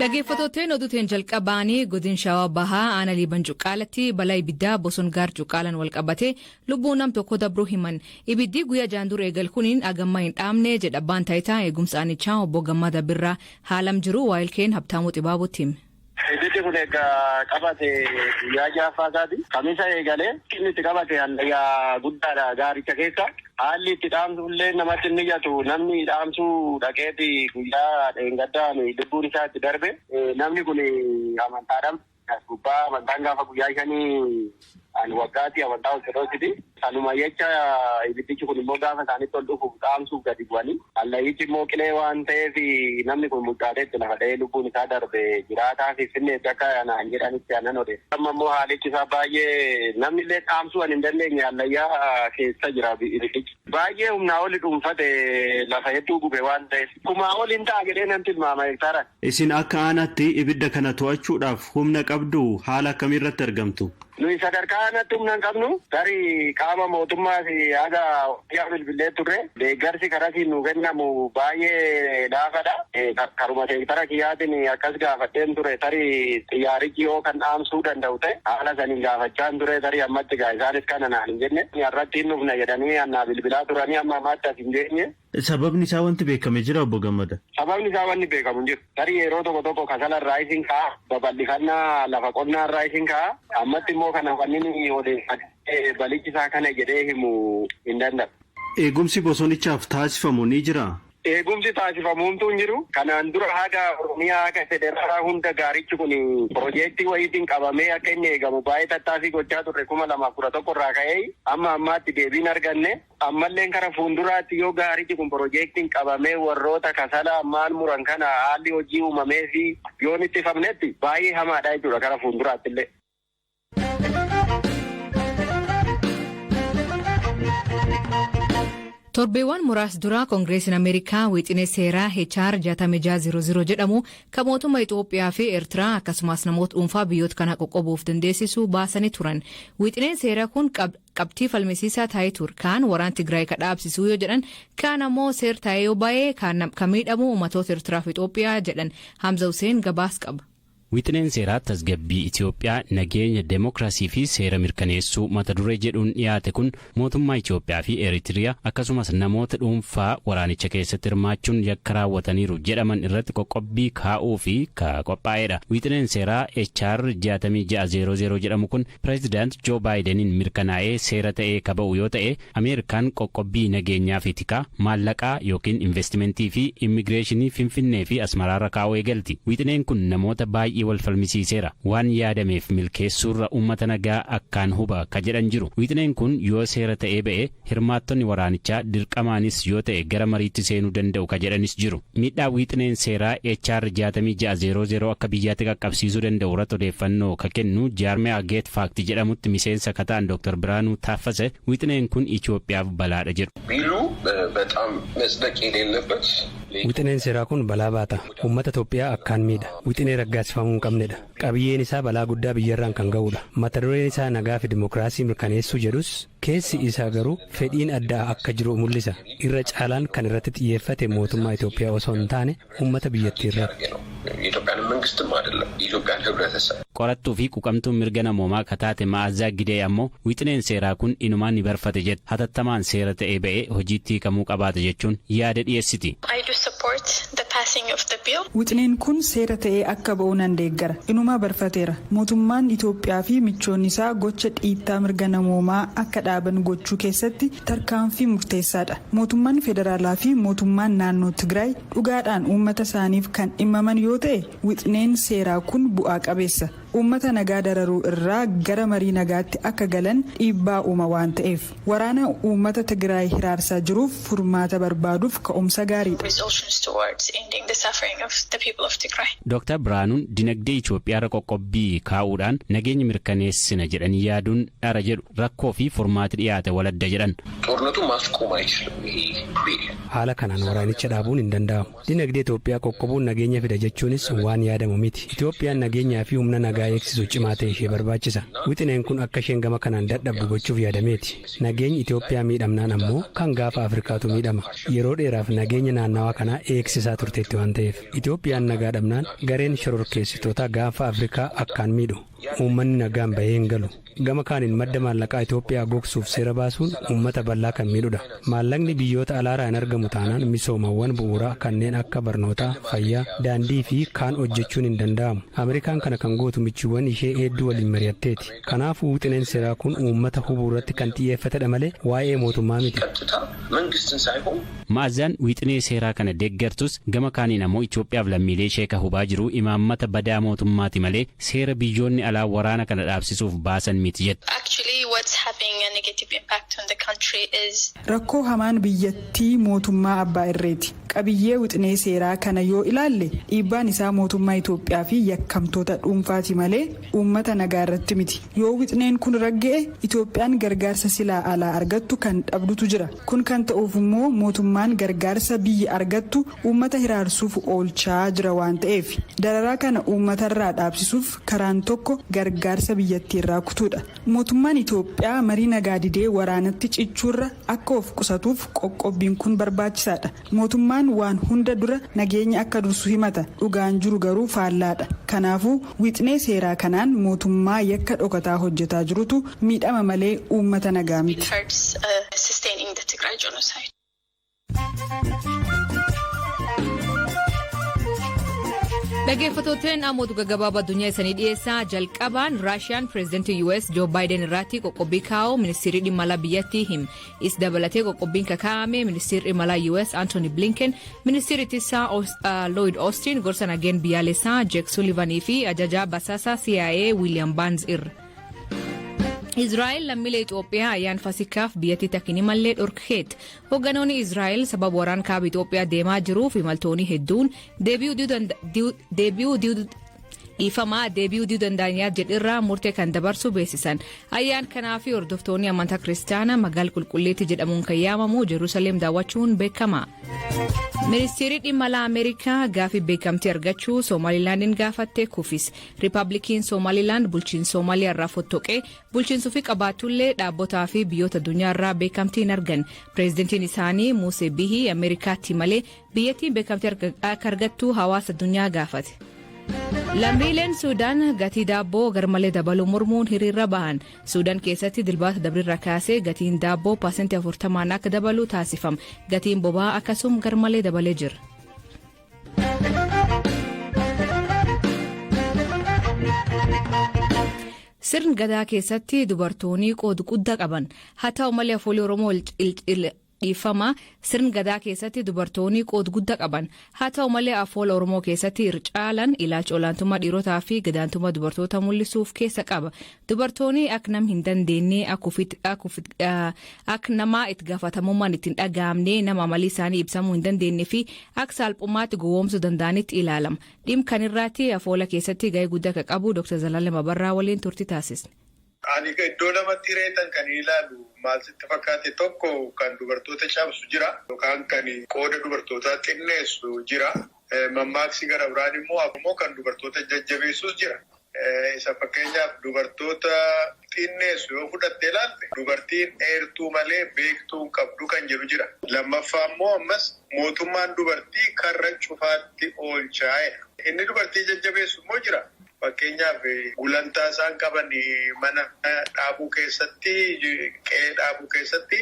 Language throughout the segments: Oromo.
Dhaggeeffattootni oduutiin jalqabaanii godin Shawaa Bahaa aanaa Liiban Cuqqaalatti balaa ibiddaa bosona gaar Cuqqaalan wal qabate lubbuun nam tokko dabruu himan. Ibiddi guyyaa 6n dura eegal kuniin agamma hin dhaamne jedha abbaan taayitaa eegumsa aanichaa obbo Gammada Birraa. Haalam jiru waayilkeen Habtaamuu Xibaabuutti hime. Ibiddi kun egaa qabate guyyaa ja'affaa isaati. Kamisa eegalee inni itti qabate hallayyaa guddaadha gaaricha keessa. Haalli itti dhaamsu illee namatti hin mijatu. Namni dhaamsuu dhaqeeti guyyaa dheengaddaan lubbuun isaa itti darbe. Namni kun amantaadhaan as gubbaa amantaan gaafa guyyaa 5 an waggaatti amantaa Ortodoksiti. Sanuma jecha ibiddichi kun immoo gaafa isaanitti ol dhufuuf dhaamsuuf gadi bu'anii. Hallayyichi immoo qilee waan ta'eef namni kun muddaateetti lafa dha'ee lubbuun isaa darbe jiraataa Finfinneetti akka naan jedhanitti anan odeessa. Amma immoo haalichi isaa baay'ee namni illee dhaamsuu an hin dandeenye hallayyaa keessa jira ibiddichi. Baay'ee humnaa oli dhuunfate lafa hedduu gube waan ta'eef. Kumaa ol hin ta'a jedhee nan tilmaama hektaaraan. Isin akka aanaatti ibidda kana to'achuudhaaf humna qabduu? Haala akkamii irratti argamtu? Nuyi sadarkaa aanaatti humna hin qabnu. Tarii qaama mootummaas haga guyyaa bilbillee turre. Deeggarsi karasiin nuu kennamu baay'ee laafadha. Karuma seektara kiyyaatiin akkas gaafadheen ture. Tarii xiyyaarichi yoo kan dhaamsuu danda'u ta'e haala saniin gaafachaan ture. Tarii ammatti gaa isaanis kana naan hin jenne. Har'atti hin dhufna jedhanii annaa bilbilaa turanii amma ammaatti as hin geenye. Sababni isaa wanti beekame jira obbo Gammada? Sababni isaa wanni beekamu hin jiru. Tarii yeroo tokko tokko kasala irraa isin ka'a, babal'ifannaa lafa qonnaa irraa isin ka'a. Ammatti immoo kana wanni nuyi odeeffatee balichi isaa kana jedhee himu hin danda'u. Eegumsi bosonichaaf taasifamu ni jiraa? Eegumsi taasifamuumtuu hin jiru. Kanaan dura haga Oromiyaa haga federaalaa hunda gaarichi kun piroojeektii wayiitiin qabamee akka inni eegamu baay'ee tattaaffii gochaa turre 2011 irraa ka'ee amma ammaatti deebiin arganne. Ammalleen kara fuulduraatti yoo gaarichi kun piroojeektiin qabamee warroota kasala maal muran kana haalli hojii uumamee fi yoon ittifamnetti baay'ee hamaadha jechuudha kara fuulduraatti illee. Torbeewwan muraas dura Koongireesiin Ameerikaa wixinee seeraa HR 6600 jedhamu kan mootummaa Itoophiyaa fi Eertiraa akkasumas namoota dhuunfaa biyyoota kana qoqqobuuf dandeessisu baasanii turan. Wixineen seeraa kun qabxii falmisiisaa taa'ee ture. Kaan waraan Tigraay ka dhaabsisuu yoo jedhan, kaan ammoo seer taa'ee yoo ba'e kan miidhamu uummatoota Eertiraa fi Itoophiyaa jedhan. Hamza Hussein gabaas qaba. Wixineen seeraa tasgabbii Itoophiyaa, nageenya, deemokiraasii fi seera mirkaneessuu mata duree jedhuun dhiyaate kun mootummaa Itoophiyaa fi Eritiriyaa akkasumas namoota dhuunfaa waraanicha keessatti hirmaachuun yakka raawwataniiru jedhaman irratti qoqqobbii kaa'uu fi ka qophaa'edha. Wixineen seeraa HR 6600 jedhamu kun Pireezidaant Joo Baayideniin mirkanaa'ee seera ta'ee ka ba'u yoo ta'e, Ameerikaan qoqqobbii nageenyaa fi tikaa, maallaqaa yookiin investimentii fi immigireeshinii Finfinnee fi Asmaraarra kaa'uu eegalti. Wixineen kun namoota baay'ee wal falmisiiseera. Waan yaadameef milkeessuurra uummata nagaa akkaan huba ka jedhan jiru. Wixineen kun yoo seera ta'ee ba'e hirmaattonni waraanichaa dirqamaanis yoo ta'e gara mariitti seenuu danda'u ka jedhanis jiru. Miidhaa wixineen seeraa HR 6600 akka biyyaatti qaqqabsiisuu danda'u irratti odeeffannoo ka kennu jaarmiyaa Get Fact jedhamutti miseensa ka ta'an Dr. Biraanuu Taaffase wixineen kun Itoophiyaaf balaadha jedhu. ቢሉ በጣም መጽደቅ የሌለበት Wixineen seeraa kun balaa baata. Uummata Itoophiyaa akkaan miidha. Wixinee raggaasifamuu hin qabnedha. Qabiyyeen isaa balaa guddaa biyyarraan kan ga'udha. Mata dureen isaa nagaa fi dimookiraasii mirkaneessuu jedhus keessi isaa garuu fedhiin addaa akka jiru mul'isa. Irra caalaan kan irratti xiyyeeffate mootummaa Itoophiyaa osoo hin taane uummata biyyattii irratti. የኢትዮጵያን መንግስትም አይደለም የኢትዮጵያን ህብረተሰብ። Qorattuu fi quuqamtuun mirga namoomaa ka taate Ma'aazaa Gidee ammoo wixineen seeraa kun inumaan ni barfate jedhe, hatattamaan seera ta'ee ba'ee hojiitti hiikamuu qabaata jechuun yaada dhiyeessiti. I do support the passing of the bill. Wixineen kun seera ta'ee akka ba'u nan deeggara. Inumaa barfateera. Mootummaan Itoophiyaa fi michoonni isaa gocha dhiittaa mirga namoomaa akka dhaaban gochuu keessatti tarkaanfii murteessaadha. Mootummaan federaalaa fi mootummaan naannoo Tigraay dhugaadhaan uummata isaaniif kan dhimmaman yoo ta'e wixineen seeraa kun bu'aa qabeessa. Uummata nagaa dararuu irraa gara marii nagaatti akka galan dhiibbaa uuma waan ta'eef waraana uummata Tigraay hiraarsaa jiruuf furmaata barbaaduuf ka'umsa gaariidha. Resolutions towards ending the suffering of the people of Tigray. Dr. Biraanuun dinagdee Itoophiyaarra qoqqobbii kaa'uudhaan nageenya mirkaneessina jedhanii yaaduun dhara jedhu, rakkoo fi furmaati dhiyaate waladda jedhan. ጦርነቱ ማስቆም አይችልም ይሄ ቢል። Haala kanaan waraanicha dhaabuun hin danda'amu. Dinagdee Itoophiyaa qoqqobuun nageenya fida jechuunis waan yaadamu miti. Itoophiyaan nageenyaa fi humna nagaa nagaa eegsisu cimaa ta'e ishee barbaachisa. Wixineen kun akka isheen gama kanaan dadhabdu gochuuf yaadameeti. Nageenyi Itoophiyaa miidhamnaan ammoo kan gaafa Afrikaatu miidhama. Yeroo dheeraaf nageenya naannawaa kanaa eegsisaa turteetti waan ta'eef. Itoophiyaan nagaa dhabnaan gareen shororkeessitoota gaafa Afrikaa akkaan miidhu. Uummanni nagaan bahee hin galu. Gama kaaniin madda maallaqaa Itoophiyaa gogsuuf seera baasuun uummata bal'aa kan miidhudha. Maallaqni biyyoota alaaraa hin argamu taanaan misoomawwan bu'uuraa kanneen akka barnootaa, fayyaa, daandii fi kaan hojjechuun hin danda'amu. Ameerikaan kana kan gootu michiiwwan ishee hedduu waliin mari'atteeti. Kanaafuu wixineen seeraa kun uummata hubuu irratti kan xiyyeeffatedha malee waa'ee mootummaa miti. Ma'azaan wixinee seeraa kana deeggartus gama kaaniin ammoo Itoophiyaaf lammiilee ishee ka hubaa jiru imaammata badaa mootummaati malee seera biyyoonni alaa waraana kana dhaabsisuuf baasan miti jette. Rakkoo hamaan biyyattii mootummaa abbaa irreeti. Qabiyyee wixinee seeraa kana yoo ilaalle dhiibbaan isaa mootummaa Itoophiyaa fi yakkamtoota dhuunfaati malee uummata nagaa irratti miti. Yoo wixineen kun ragga'e Itoophiyaan gargaarsa silaa alaa argattu kan dhabdutu jira. Kun kan ta'uuf immoo mootummaan gargaarsa biyya argattu uummata hiraarsuuf oolchaa jira waan ta'eef. Dararaa kana uummatarraa dhaabsisuuf karaan tokko gargaarsa biyyattiirraa kutuudha. Mootummaan Itoophiyaa marii nagaa didee waraanatti cichuurra akka of qusatuuf qoqqobbiin kun barbaachisaadha. Mootummaan waan hunda dura nageenya akka dursu himata. Dhugaan jiru garuu faallaadha. Kanaafuu wixinee seeraa kanaan mootummaa yakka dhokataa hojjetaa jirutu miidhama malee uummata nagaa miti. Dhaggeeffattootaan ammoo gaggabaabaa addunyaa isanii dhiyeessaa jalqabaan Raashiyaan pireezidantii US Joo Baayiden irratti qoqqobbii kaa'u ministeerri dhimma alaa biyyattii him. Is dabalatee qoqqobbiin kakaa'ame ministeerri dhimma alaa US Anthony Blinken, ministeerri ittisaa Lloyd Austin, gorsa nageen biyyaalessaa Jake Sullivan fi ajajaa basaasaa CIA William Burns irra. Israa'el lammiilee Itoophiyaa ayyaana Faasikaaf biyyattii takka hin imallee dhorkeet. Hoogganoonni Israa'el sababa waraan kaaba Itoophiyaa deemaa jiruuf imaltoonni hedduun deebi'uu dhiifamaa deebi'uu diduu danda'anii jedhirraa murtee kan dabarsu beeksisan. Ayyaan kanaa fi hordoftoonni amantaa kiristaanaa magaala qulqulleetti jedhamuun kan yaamamu Jerusalem daawwachuun beekama. Ministeerri dhimma alaa Ameerikaa gaafii beekamtii argachuu Somaalilaandiin gaafatte kufis. Riippaabilikiin Somaalilaand bulchiinsa Somaaliyaa irraa fottoqee bulchiinsuu fi qabaatullee dhaabbotaa fi biyyoota addunyaa irraa beekamtii hin argan. Pireezidantiin isaanii Muusee Bihii Ameerikaatti malee biyyattiin beekamtii akka argattu hawaasa addunyaa gaafate. Lammiileen Suudaan gatii daabboo garmalee dabaluu mormuun hiriira bahan. Suudaan keessatti dilbaata dabrirra kaasee gatiin daabboo 40% akka dabalu taasifama. Gatiin boba'aa akkasuma garmalee dabalee jira. Sirni gadaa keessatti dubartoonni qooda guddaa qaban. Haa ta'u malee afoolii Oromoo dhiifama sirni gadaa keessatti dubartoonni qooda guddaa qaban. Haa ta'u malee afoola Oromoo keessatti irra caalan ilaalcha olaantummaa dhiirotaa fi gadaantummaa dubartoota mul'isuuf keessa qaba. Dubartoonni akka nama hin dandeenye akka nama itti gaafatamummaan ittiin dhaga'amne nama amalii isaanii ibsamuu hin dandeenye fi akka salphummaatti gowwoomsuu danda'anitti ilaalama. Dhimma kanarratti afoola keessatti gahee guddaa akka qabu Dr. Zalaalem Abarraa waliin turtii taasisne. Ani iddoo lamatti reetan kan ilaalu maal sitti fakkaate tokko kan dubartoota cabsu jira yookaan kan qooda dubartootaa xinneessu jira. Mammaaksi gara biraan immoo kan dubartoota jajjabeessus jira. Isa fakkeenyaaf dubartoota xinneessu yoo fudhattee ilaalte dubartiin dheertuu malee beektuu qabdu kan jedhu jira. Lammaffaa immoo ammas mootummaan dubartii karra cufaatti oolchaa'edha. Inni dubartii jajjabeessu immoo jira. Fakkeenyaaf gulantaa isaan qaban mana dhaabuu keessatti, qe'ee dhaabuu keessatti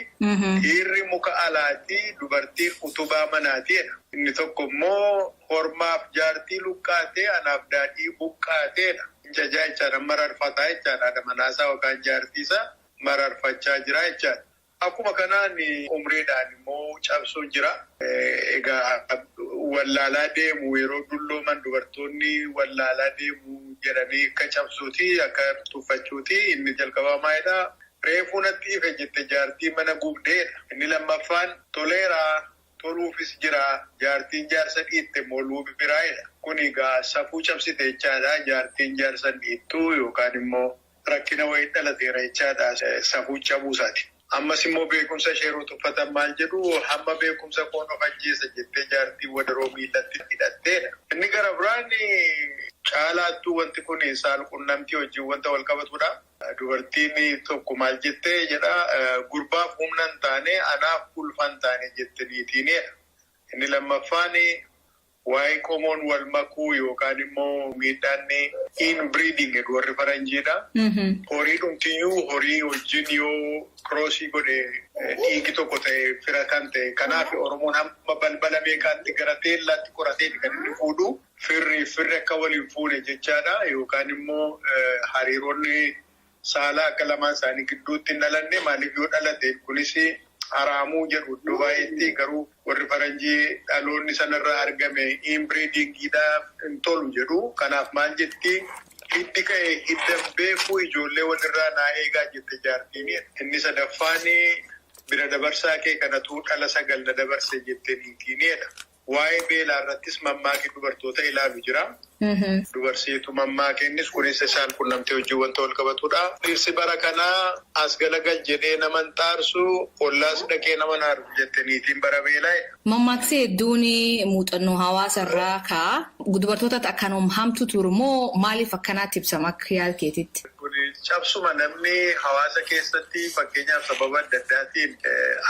dhiirri muka alaati, dubartiin utubaa manaatiidha. Inni tokko immoo hormaaf jaartii luqqaatee anaaf daadhii buqqaateedha. Jajaa jechaadha mararfataa jechaadha. Haadha manaasaa yookaan jaartiisaa mararfachaa jira jechaadha. Akkuma kanaan umriidhaan immoo cabsuun jira. Egaa wallaalaa deemu yeroo dullooman dubartoonni wallaalaa deemu jedhanii akka cabsuuti akka tuffachuuti inni jalqabaa maalidhaa? Reefuu natti ife jette jaartii mana gubdeedha. Inni lammaffaan toleeraa toluufis jira jaartiin jaarsa dhiitte moluu biraayidha. Kun egaa safuu cabsite jechaadha. Jaartiin jaarsa dhiittuu yookaan immoo rakkina wayii dhalateera jechaadha. Safuu cabuusaati. Ammas immoo beekumsa ishee yeroo tuffatan maal jedhu hamma beekumsa koon of ajjeesa jettee jaartii wadaroo miillatti hidhatteedha. Inni gara biraan caalaa. Caalaattuu wanti kun saalqunnamtii wajjin wanta wal qabatudha. Dubartiin tokko maal jettee jedha, "Gurbaaf humna hin taane, anaaf ulfa hin taane," jette niitiinidha. Inni lammaffaan waa'ee qomoon wal makuu yookaan immoo miidhaan inbreeding jedhu warri faranjiidha. Horii dhumtiyyuu horii wajjin yoo cross godhe, dhiigi tokko ta'e, fira kan ta'e. Kanaaf Oromoon hamma balbala meeqaatti gara teellaatti qorateeti kan inni fuudhu. Firri firri akka waliin fuune jechaadha, yookaan immoo hariiroonni saalaa akka lamaan isaanii gidduutti hin dhalanne. Maaliif yoo dhalate kunis haraamuu jedhu iddoo baay'eetti. Garuu warri faranjii dhaloonni sanarraa argame inbreedingiidha, hin tolu jedhu. Kanaaf maal jetti? "Hiddi ka'e hiddan beekuu, ijoollee walirraa naa eegaa," jette jaartiin. Inni sadaffaan "Bira dabarsaa kee kanatu dhala sagal na dabarse," jette niitiinidha. Waa'ee beelaa irrattis mammaaki dubartoota ilaalu jira. Dubarsiitu mammaake, innis kunis isaan qunnamtee hojii wanta wal qabatudha. "Dhirsi bara kanaa as galagal jedhee nama hin xaarsu, ollaas dhaqee nama hin aarsu," jette niitiin bara beelaa. Mammaaksi hedduun muuxannoo hawaasa irraa ka'a. Dubartoota akkanum hamtu turu moo maaliif akkanaatti ibsama akka yaada keetitti? Cabsuma namni hawaasa keessatti, fakkeenyaaf sababa adda addaatiin,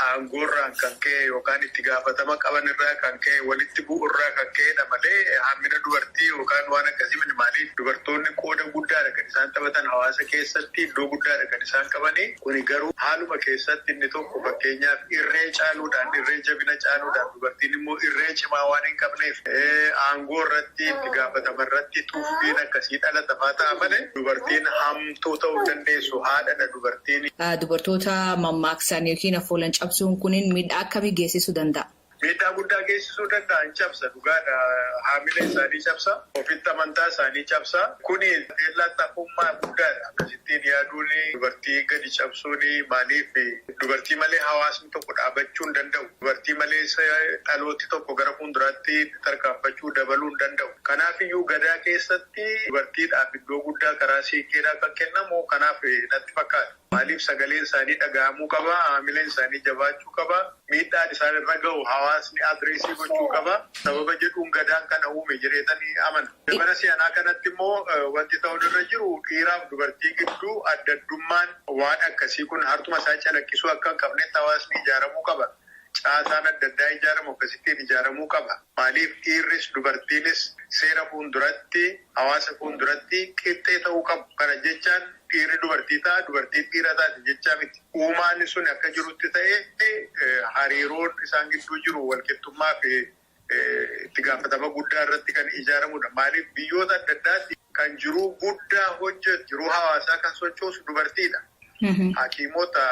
aangoorraan kan ka'e yookaan itti gaafatama qaban irraa kan ka'e walitti bu'urraa kan ka'edha malee hammina dubartii yookaan waan akkasii miti. Maaliif dubartoonni qooda guddaadha kan isaan taphatan hawaasa keessatti, iddoo guddaadha kan isaan qabanii. Kuni garuu haaluma keessatti inni tokko fakkeenyaaf irree caaluudhaan, irree jabina caaluudhaan, dubartiin immoo irree cimaa waan hin qabneef aangoo irratti, itti gaafatama irratti tuffiin akkasii dhalatamaa ta'a malee dubartiin hamtuu ta'uu dandeessu, haadhadha dubartiin. Dubartoota mammaaksan yookiin afoolan cabsuun kunin miidhaa akkamii geessisuu danda'a? Miidhaa guddaa geessisuu danda'a, hin cabsa dhugaadha. Haamilee isaanii cabsa. Ofitti amantaa isaanii cabsa. Kuni teellaa xaafummaa guddaadha. Akkasittiin yaaduun, dubartii gadi cabsuun, maaliif dubartii malee hawaasni tokko dhaabachuu hin danda'u. Dubartii malee dhalooti tokko gara fuulduraatti tarkaanfachuu dabaluu hin danda'u. Kanaaf iyyuu gadaa keessatti dubartiidhaaf iddoo guddaa karaa siiqqeedhaa kan kennamu kanaaf natti fakkaata. Maaliif sagaleen isaanii dhaga'amuu qaba, haamileen isaanii jabaachuu qaba, miidhaan isaan irra gahu hawaasni address gochuu qaba. Sababa jedhuun gadaan kana uume jedheetanii amana. Bara si'anaa kanatti immoo wanti ta'uun irra jiru dhiiraaf dubartii gidduu adda addummaan waan akkasii kun hartuma isaa calaqqisuu akka hin qabnetti hawaasni ijaaramuu qaba. Caasaan adda addaa ijaaramu akkasittiin ijaaramuu qaba. Maaliif dhiirris dubartiinis seera fuulduratti, hawaasa fuulduratti qixxee ta'uu qabu. Kana jechaan dhiirri dubartii ta'a, dubartiin dhiira taati jechaa miti. Uumaan sun akka jirutti ta'ee, hariiroon isaan gidduu jiru walqixxummaa fi itti gaafatama guddaa irratti kan ijaaramudha. Maaliif biyyoota adda addaatti kan jiruu guddaa hojjetu, jiruu hawaasaa kan sochoosu dubartiidha. Hakiimota,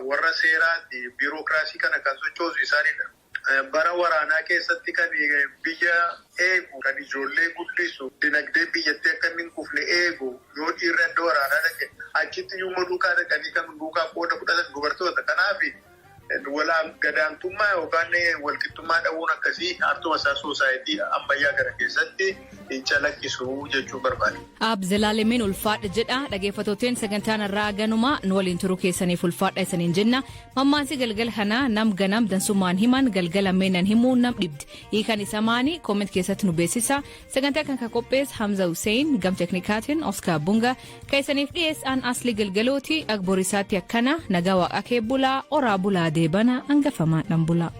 warra seeraati, biirokiraasii kana kan sochoosu isaanidha. Bara waraanaa keessatti kan biyya eegu, kan ijoollee guddisu, dinagdee biyyattii akka inni hin kufne eegu, yoo dhiirri adda waraanaa dhaqe achitti iyyuu duukaa dhaqanii kan duukaa qooda fudhatan dubartoota. Kanaaf gadaantummaa yookaan walqixxummaa dhabuun akkasii hartuma isaa society ammayyaa kana keessatti hin calaqqisu jechuu barbaada. Ab Zalaalemiin ulfaadha jedha. Dhaggeeffattootni, sagantaan irraa ganuma nu waliin turuu keessaniif ulfaadha isaniin jenna. Mammaaksi galgala kanaa "Nam ganam dansummaan himan, galgala meenan himuu nam dhibdi." Hiikan isa maani? Comment keessatti nu beeksisa. Sagantaa kan ka qopheesse Hamza Hussein, gam teknikaatiin Oscar Bunga, ka isaniif dhiyeessaan Asli Galgalooti. Agborisaatti akkana nagaa waaqaa kee bulaa, oraa bulaa, deebana hangafamaadhaan bulaa.